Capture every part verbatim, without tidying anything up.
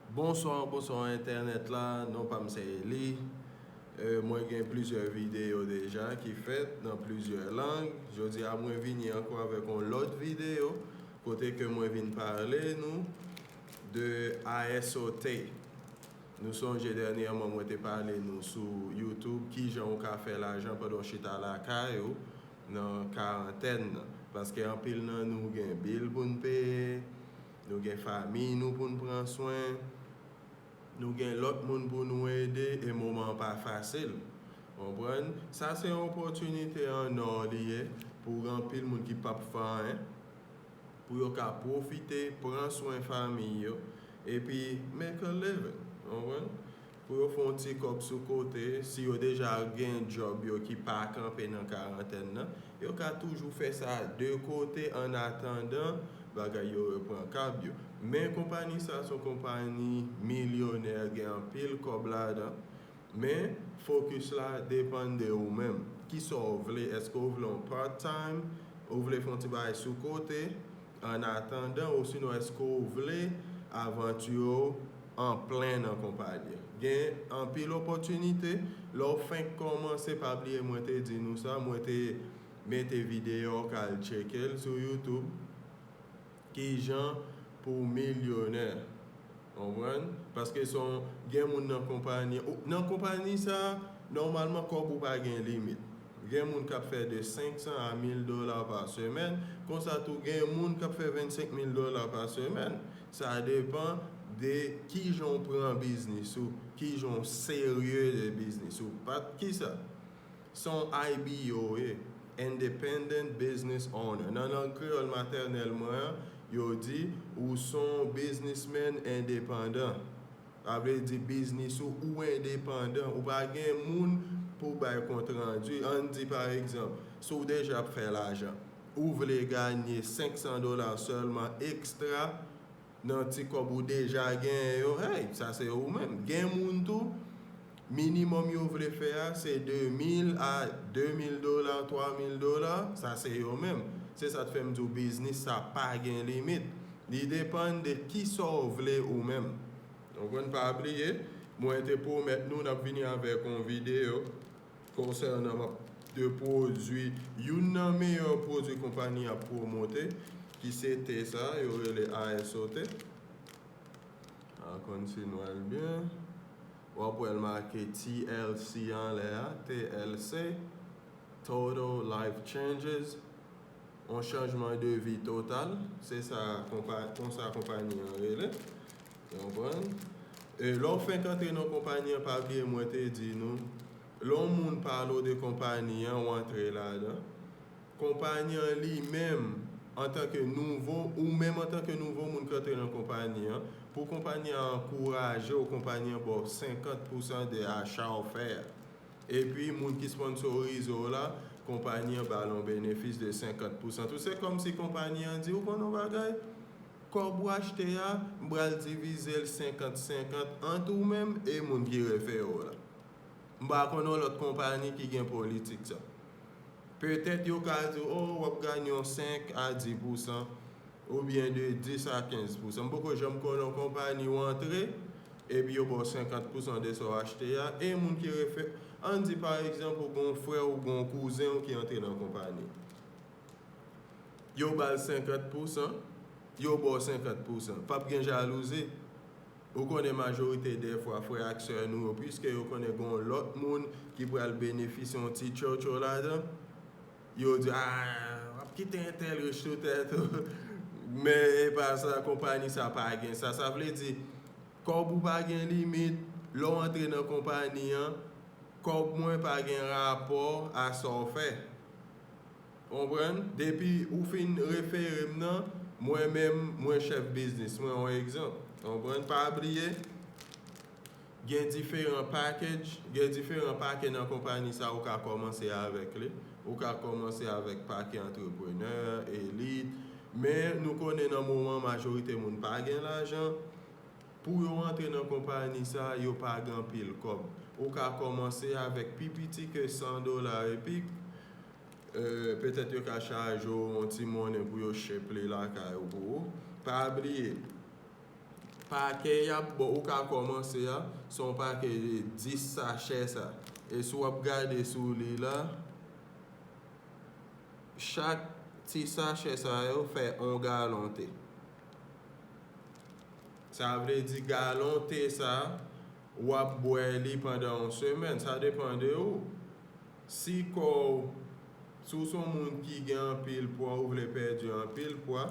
Bonswa, bonswa entènèt la, non pa m se Eli. Euh, mwen gen plizyè videyo deja ki fèt nan plizyè lang. Jodi a mwen vini ankò avèk yon lòt videyo kote ke mwen vin pale nou de A S O T. Nou sonje dènyèman mwen te pale nou sou YouTube kijan ou ka fè lajan pandan w chita lakay ou nan karantèn nan. Paske anpil nan nou gen bil pou n peye, nou gen fanmi nou pou n pran swen, nou gen lòt moun pou nou ede e moman an pa fasil. Konprann? Sa se yon opòtinite an nò li ye pou anpil moun ki p ap fè anyen, pou yo ka pwofite, pran swen fanmi yo, epi make a living. Konprann? Pou yo fè yon ti kòb sou kote, si yo deja gen djòb yo ki pa kanpe nan karantèn nan, yo ka toujou fè sa de kote an atandan bagay yo repran kab yo. Men konpayi sa se yon konpayi milyonè, gen anpil kòb ladan. Men fokis la depann de ou menm. Kisa w vle? Èske w vle yon part time? Ou vle fè yon ti bagay sou kote? An atandan, osinon èske w vle avanti w an plen nan konpayi? Gen anpil opòtinite. Lè w fenk kòmanse, pa bliye mwen te di nou sa, mwen te mete videyo, w ka al tcheke l sou YouTube. Kijan pou w milyonè? Konprann? Paske se yon, gen moun nan konpayi, ou- nan konpayi sa, nòmalman kòb ou pa gen limit. Gen moun k ap fè de senk san a mil dola pa semèn, konsa tou gen moun k ap fè vennsenk mil dola pa semèn. Sa depann de kijan w pran biznis ou, kijan w serye de biznis ou. Pat kisa? Se yon I B O ye, Independent Business Owner. Nan lang kreyòl matènèl mwen an, yo di ou se yon biznismèn endepandan. Sa vle di biznis ou, ou endepandan. Ou pa gen moun pou w bay kontrandi. Ann di pa egzanp, si w deja ap fè lajan, ou vle ganye senk san dola sèlman ekstra nan ti kòb ou deja genyen yo, hey, sa se ou menm. Gen moun tou, minimòm yo vle fè a se de mil a de mil dola, twa mil dola, sa se yo menm. Se sa k fè m di w biznis sa pa gen limit. Li depann de kisa w vle ou menm. Donk, pa bliye, mwen te pwomèt nou n ap vini avèk yon videyo konsènan m ap de pwodui, youn nan meyè pwodui konpayi ap pwomote, ki se te sa, yo rele A S O T. A konn si n wè l byen. W ap wè l make T L C anlè a, T L C, Total Life Changes, yon chanjman de vi total, se sa konpa, konsa konpayi an rele. Ou konprann? E lè w fenk antre nan konpayi an, pa bliye mwen te di nou, lè yon moun pale w de konpayi an, w antre ladan. Konpayi an li menm, antanke nouvo, ou menm antanke nouvo moun k antre nan konpayi an, pou konpayi an ankouraje w, konpayi an ba w senkant pousan de acha w fè a. Epi moun ki sponsorize w la, konpayi an ba l yon benefis de senkant pousan tou. Se kòmsi konpayi an di, ou konn yon bagay? Kòb ou achte a, m pral divize l senkant senkant ant ou menm e moun ki refere w la. M pa konn yon lòt konpayi ki gen politik sa. Petèt yo ka di w, oh, w ap ganye yon senk a dis pousan, oubyen de dis a kenz pousan. M poko janm konn yon konpayi w antre, epi yo ba w senkant pousan de sa w achte a, e moun ki refe, ann di pa egzanp, ou gen yon frè w, ou gen yon kouzen w ki antre nan konpayi. Yo ba l senkant pousan, yo ba w senkant pousan. P ap gen jalouzi. Ou konnen majorite dè fwa frè ak sè nou yo, piske yo konnen gen yon lòt moun ki pral benefisye yon ti tchotcho ladan, yo di, ah, w ap kite entèl rich sou tèt ou. Men e pa sa, konpayi sa pa gen sa. Sa vle di, kòb ou pa gen limit, lè w antre nan konpayi an, kòb mwen pa gen rapò a sa w fè. Konprann? Depi ou fin refere m nan, mwen menm, mwen chèf biznis. Mwen yon egzanp. Konprann? Pa bliye, gen diferan package, gen diferan pake nan konpayi sa ou ka kòmanse avèk li. Ou ka kòmanse avèk pake antreprenè, elit. Men nou konnen nan moman majorite moun pa gen lajan. Pou yo antre nan konpayi sa, yo pa gen anpil kòb. Ou ka kòmanse avèk pi piti ke san dola epi, euh, petèt yo ka chaje w yon ti monnen pou yo shape li lakay ou pou ou. Pa bliye, Pake y ap ba w, ou ka kòmanse a, se yon pake de dis sachè sa. E si w ap gade sou li la, chak ti sachè sa yo fè yon galon te. Sa vle di galon te sa, w ap bwè li pandan yon semèn. Sa depann de ou. Si kò w, si w se yon moun ki gen anpil pwa, ou vle pèdi anpil pwa,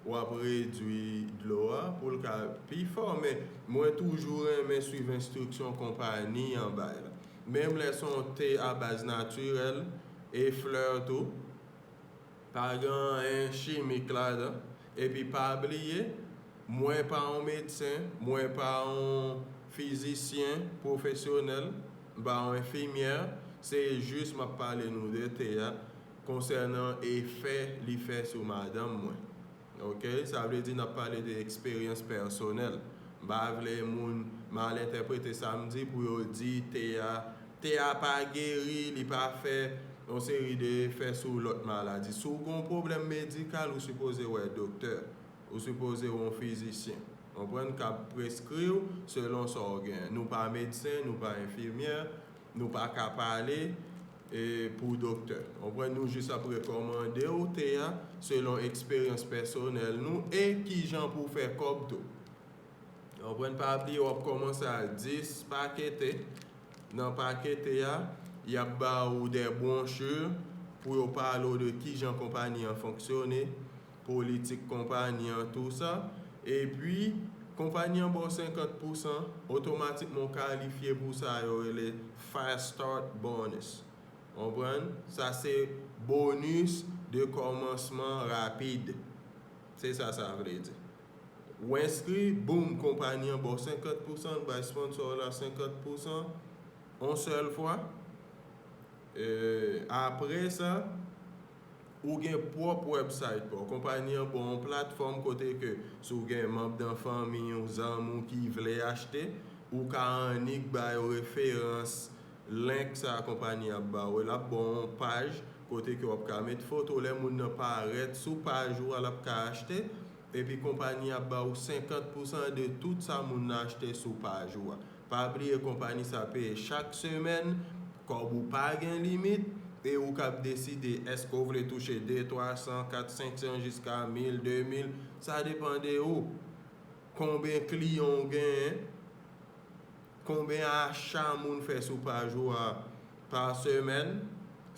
w ap redui dlo a pou l ka pi fò. Men mwen toujou renmen swiv enstriksyon konpayi an bay la. Menm lè se yon te a baz natirèl e flè tou, pa gen anyen chimik ladan. Epi pa bliye, mwen pa yon medsen, mwen pa yon fizisyen pwofesyonèl, m pa yon enfimyè, se jis m ap pale nou de te a konsènan efè li fè sou madanm mwen. Oke, sa vle di n ap pale de eksperyans pèsonèl. M pa vle moun mal entèprete sa m di pou yo di te a, te a pa geri, li pa fè yon seri de efè sou lòt maladi. Si w gen yon pwoblèm medikal, ou sipoze wè doktè, ou sipoze wè yon fizisyen. Konprann? K ap preskri w selon sa w gen. Nou pa medsen, nou pa enfimyè, nou pa ka pale e pou doktè. Konprann? Nou jis ap rekòmande w te a selon eksperyans pèsonèl nou e kijan pou w fè kòb tou. Konprann? Pa bliye w ap kòmanse ak dis pake te. Nan pake te a, y ap ba ou de bwonchi pou yo pale w de kijan konpayi an fonksyone, politik konpayi an, tou sa. Epi, konpayi an ba w senkant pousan, otomatikman w kalifye pou sa yo rele Fast Start Bonus. Konprann? Sa se bonis de kòmansman rapid. Se sa sa vle di. Ou enskri, boum, konpayi an ba w senkant pousan, l bay sponsor la senkant pousan, yon sèl fwa. E, apre sa, ou gen pwòp website pa w. Konpayi an ba w yon platfòm kote ke si w gen manm nan fanmi w, zanmi w ki vle achte, ou ka annik ba yo referans, link sa konpayi ap ba w. L ap ba w yon paj kote ke w ap ka met foto. Lè moun nan parèt sou paj ou a, l ap ka achte. Epi konpayi ap ba ou senkant pousan de tout sa moun nan achte sou paj ou a. Pa bliye konpayi sa peye chak semèn, kòb ou pa gen limit, e ou k ap deside èske w vle touche de, twa san, kat, senk san, jiska mil, de mil, sa depann de ou. Konben kliyan w genyen, konben acha moun fè sou paj ou a pa semèn,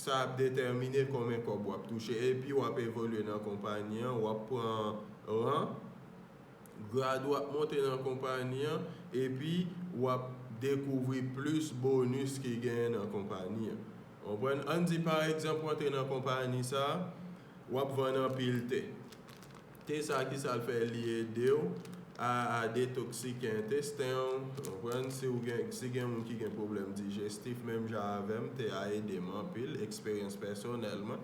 sa ap detèmine konben kòb w ap touche. Epi w ap evolye nan konpayi an, w ap pran ran, grad ou ap monte nan konpayi an, epi w ap dekouvri plis bonis ki genyen nan konpayi an. Konprann? Ann di pa egzanp w antre nan konpayi sa, w ap vann anpil te. Te sa, kisa l fè? Li ede w a, a detoksike entesten w, konprann? Si w gen, si gen moun ki gen pwoblèm dijestif, menm jan avè m, te a ede m anpil, eksperyans pèsonèl mwen.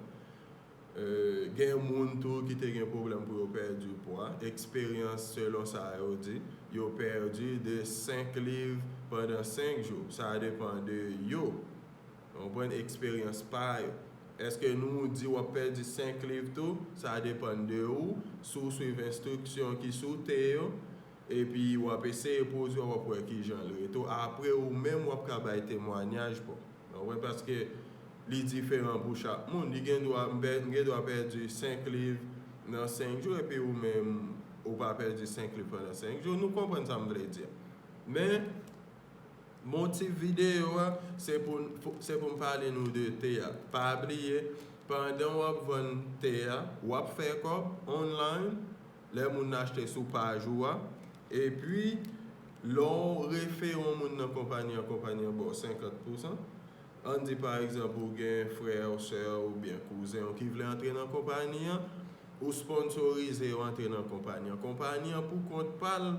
E, gen moun tou ki te gen pwoblèm pou yo pèdi pwa, eksperyans selon sa yo di, yo pèdi de senk liv pandan senk jou. Sa depann de yo. Konprann? Eksperyans pa yo. Èske nou di w ap pèdi senk liv tou? Sa depann de ou, si w swiv enstriksyon ki sou te yo, epi w ap eseye pwodui a, w ap wè kijan l rete w. Apre ou menm, w ap ka bay temwanyaj pa w. Konprann? Paske li diferan pou chak moun. Li gen dwa, m pè-, m gen dwa pèdi senk liv nan senk jou, epi ou menm, ou pa pèdi senk liv pandan senk jou. Nou konprann sa m vle di a. Men, motif videyo a, se pou, se pou m pale nou de te a. Pa bliye, pandan w ap vann te a, w ap fè kòb online, lè moun nan achte sou paj ou a. Epi, lè w refere yon moun nan konpayi an, konpayi an ba w senkant pousan. Ann di, pa egzanp, ou gen frè w, sè w, oubyen kouzen w ki vle antre nan konpayi an, ou sponsorize yo antre nan konpayi an. Konpayi an, pou kont pa l,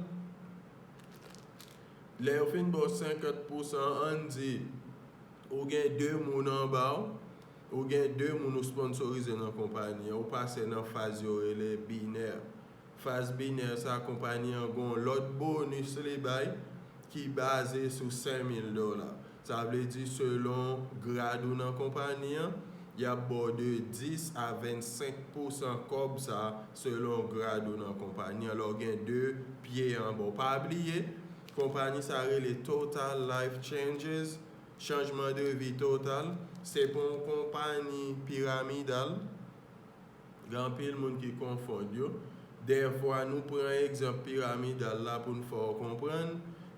lè yo fin ba w senkant pousan, ann di, ou gen de moun anba w, ou gen de moun ou sponsorize nan konpayi an, ou pase nan faz yo rele binè. Faz binè sa, konpayi an gen yon lòt bonis li bay ki baze sou senk mil dola. Sa vle di, selon grad ou nan konpayi an, Y ap ba w de dis a vennsenk pousan kòb sa a selon grad ou nan konpayi an. Lè w gen de pye anba w. Pa bliye, konpayi sa a rele Total Life Changes, chanjman de vi total. Se pa yon konpayi piramidal. Gen anpil moun ki konfonn yo. Dèfwa, nou pran egzanp piramidal la pou n fè w konprann,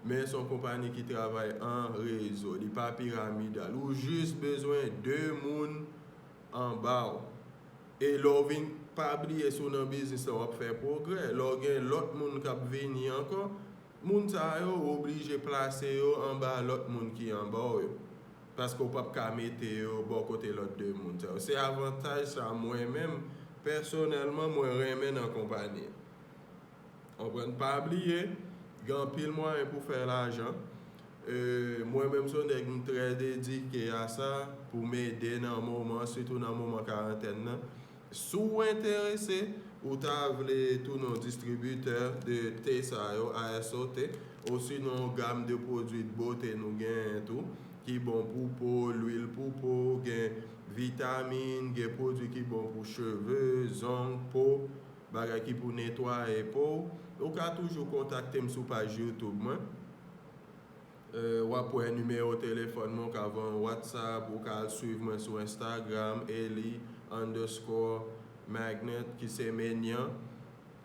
men se yon konpayi ki travay an rezo. Li pa piramidal. Ou jis bezwen de moun anba w. E lè w vin, pa bliye, si w nan biznis la, w ap fè pwogrè. Lè w gen lòt moun k ap vini ankò, moun sa yo, ou oblije plase yo anba lòt moun ki anba w yo. Paske w p ap ka mete yo bò kote lòt de moun sa yo. Se avantaj sa mwen menm, pèsonèlman, mwen renmen nan konpayi. Konprann? Pa bliye, gen anpil mwayen pou fè lajan. E, mwen menm, se yon nèg m trè dedike a sa, pou m ede nan moman, sitou nan moman karantèn nan. Si w enterese, ou ta vle tounen yon distribitè de te sa yo, A S O T, osinon yon gam de pwodui de bote nou genyen tou, ki bon pou po, lwil pou po, gen vitamin, gen pwodui ki bon pou cheve, zong, po, bagay ki pou netwaye po w. Ou ka toujou kontakte m sou paj YouTube mwen. E, w ap wè nimewo telefòn mwen, w ka voye yon WhatsApp, ou ka al swiv mwen sou Instagram, Eli underscore Magnet, ki se Menyan,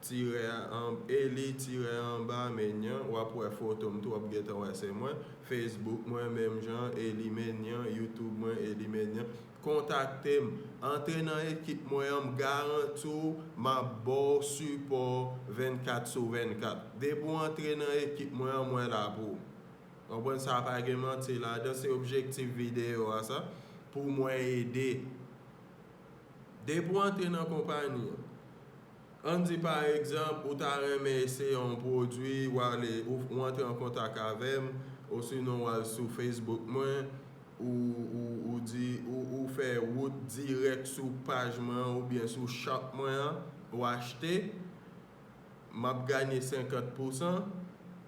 tirè an, Eli tirè anba Menyan, w ap wè foto m tou, w ap gentan wè se mwen. Facebook mwen, menm jan, Eli Menyan, YouTube mwen, Eli Menyan. Kontakte m, antre nan ekip mwen an, m garanti w, m ap ba w sipò vennkat sou vennkat. Depi w antre nan ekip mwen an, mwen la pou ou. Konprann? Sa pa gen manti ladan, se objektif videyo a sa, pou mwen ede. Depi w antre nan konpayi an, ann di pa egzanp, ou ta renmen eseye yon pwodui, w ale, ou, ou antre an kontak avè m, osinon w al sou Facebook mwen, ou, ou, ou di, ou, ou fè wout dirèk sou paj mwen an oubyen sou shop mwen an, ou achte, m ap ganye senkant pousan.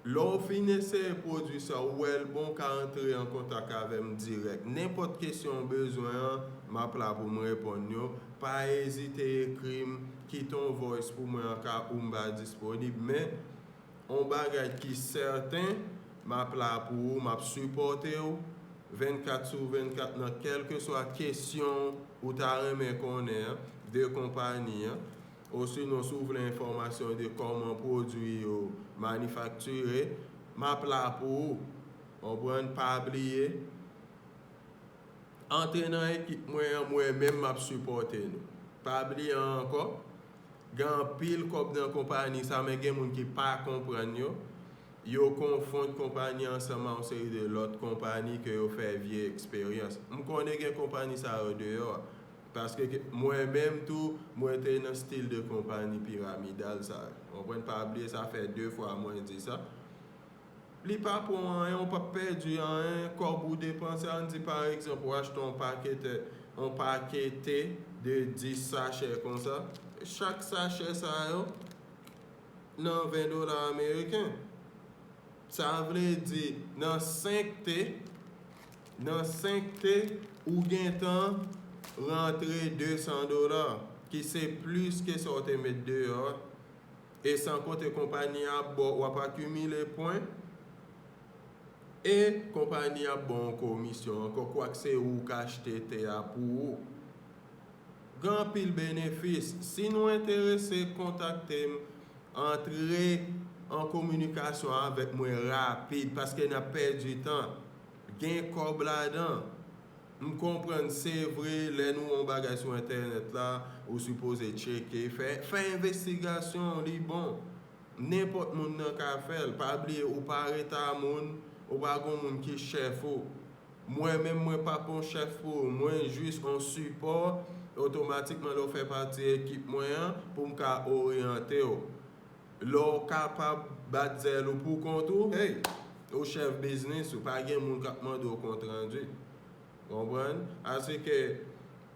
Lè w fin eseye pwodui sa, ou wè l bon, w ka antre an kontak avè m dirèk. Nenpòt kesyon w bezwen an, m ap la pou m reponn yo. Pa ezite ekri m, kite yon voice pou mwen an ka ou m pa disponib. Men, yon bagay ki sèten, m ap la pou ou, m ap sipòte w vennkat sou vennkat nan kèlkeswa kesyon ou ta renmen konnen an, de konpayi an. Osinon, si w vle enfòmasyon de kòman pwodui yo manifaktire, m ap la pou ou. Konprann? Pa bliye, antre nan ekip mwen an, mwen menm m ap sipòte nou. Pa bliye ankò, gen anpil kòb nan konpayi sa, men gen moun ki pa konprann yo. Yo konfonn konpayi ansanm ak yon seri de lòt konpayi ke yo fè vye eksperyans. M konnen gen konpayi sa yo deyò a. Paske ke, mwen menm tou, mwen te nan stil de konpayi piramidal sa. Konprann? Pa bliye, sa fè de fwa mwen di sa. Li pa pran anyen, ou p ap pèdi anyen, kòb ou depanse, ann di pa egzanp, ou achte yon pakete, yon pakete de dis sachè konsa. Chak sachè sa yo, nan ven dola ameriken. Sa vle di, nan senk te, nan senk te, ou gentan rantre de san dola, ki se plis ke sa w te met deyò a. E san konte konpayi a ap ba w, w ap akimile pwen. E konpayi a ap ba w yon komisyon ankò, kwak se ou k achte te a pou ou. Gen anpil benefis. Si nou enterese, kontakte m. Antre an kominikasyon avèk mwen rapid, paske n ap pèdi tan. Gen kòb ladan. M konprann, se vre, lè nou wè yon bagay sou entènèt la, ou sipoze tcheke, fè, fè envestigasyon, li bon. Nenpòt moun nan ka fè l. Pa bliye, ou pa reta moun, ou pa gon moun ki chèf ou. Mwen menm, mwen pa pon chèf pou ou. Mwen jis on sipò, otomatikman lè w fè pati ekip mwen an, pou m ka oryante w. Lè w kapab bat zèl ou pou kont ou, hey, ou chèf biznis ou, pa gen moun k ap mande w kontrandi. Konprann? Asike,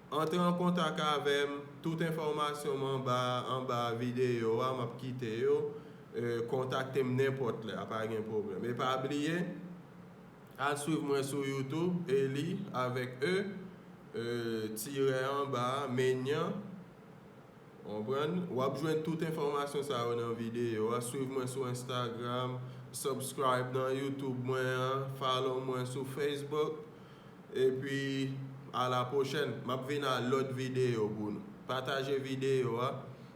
antre an kontak avè m, tout enfòmasyon m anba, anba videyo a, m ap kite yo. E, kontakte m nenpòt lè, a pa gen pwoblèm. E pa bliye, al swiv mwen sou YouTube, Eli avèk E. euh, tirè anba a, menyan. Konprann? W ap jwenn tout enfòmasyon sa yo nan videyo a. Swiv mwen sou Instagram, subscribe nan YouTube mwen an, follow mwen sou Facebook. Epi, a la pwochèn. M ap vin a lòt videyo pou nou. Pataje videyo a.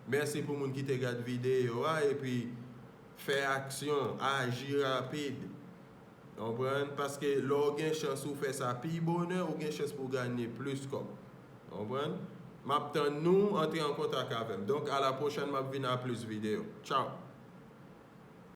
Mèsi pou moun ki te gad videyo a. Epi, fè aksyon, aji rapid. Konprann? Paske lè w gen chans ou fè sa pi bonè, ou gen chans pou w ganye plis kòb. Konprann? M ap tann nou antre an kontak avè m. Donk, a la pwochèn, m ap vin a plis videyo. Tchao!